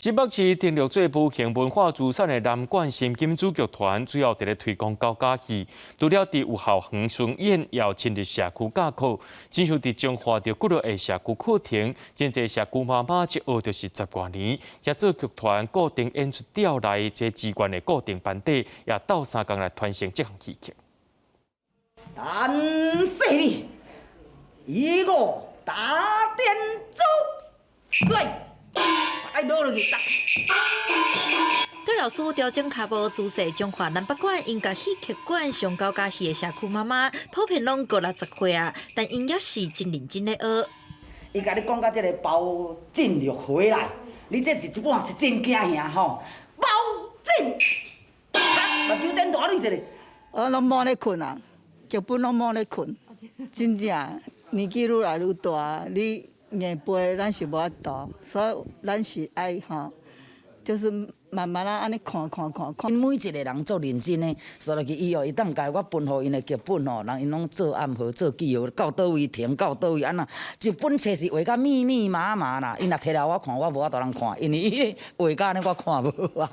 新北市登錄做無形文化資產的南管新金子劇團，主要佇咧推廣高甲戲。除了佇有校園巡演，也有親入社區教課，親像佇彰化著幾落个社區課程，真濟社區媽媽一學就是十外年，才做劇團固定演出調來這資源的固定班底，也鬥相共來傳承這項戲曲。陳世美，以我打點主水。愛落落去。對老師調整跤步姿勢，彰化南北管音樂戲劇館上高甲戲的社區媽媽，普遍攏五六十歲啊，但𪜶猶是真認真咧學。伊共你講到這个包進就回來，你這是一半是真驚嚇吼，包進，目睭頂大你一个。我攏無咧睏啊，劇本攏無咧睏，真正年紀愈來愈大，你硬背咱是無法度，所以咱是愛吼，就是慢慢仔按呢看看看看。每一个人做認真的，煞落去以後，伊當共我分予𪜶的劇本吼，人𪜶攏做暗號、做記號，到佗位停，到佗位按怎，一本冊是畫甲密密麻麻啦。𪜶若提來我看，我無法度通看，因為伊畫甲按呢，我看無啊。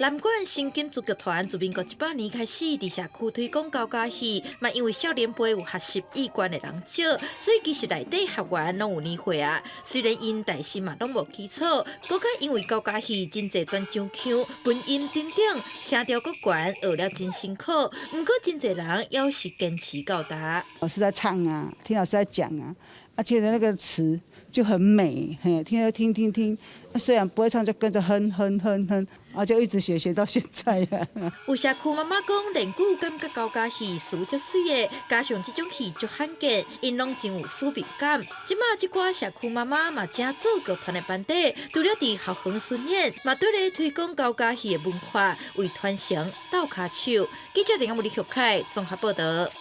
南管新金子劇團自民國100年開始佇社區推廣高甲戲，嘛因為少年輩有學習意願的人少，所以其實內底學員攏有年歲啊。雖然𪜶台詞嘛攏無基礎，閣較因為高甲戲真濟轉場腔、分音等等，聲調閣懸，學了真辛苦。毋過真濟人猶是堅持到達。老師在唱啊，聽老師在講啊，而且那個詞就很美，嘿，聽聽聽聽，雖然不會唱，就跟着哼哼哼哼，啊，就一直學學到現在啊。有社區媽媽講，練久感覺高甲戲詞足媠的，加上這種戲足罕見，𪜶攏真有使命感。這馬這寡社區媽媽嘛正做劇團的班底，除了佇校園巡演，嘛對咧推廣高甲戲的文化，為傳承鬥跤手。記者鄭阿木李玉凱綜合報道。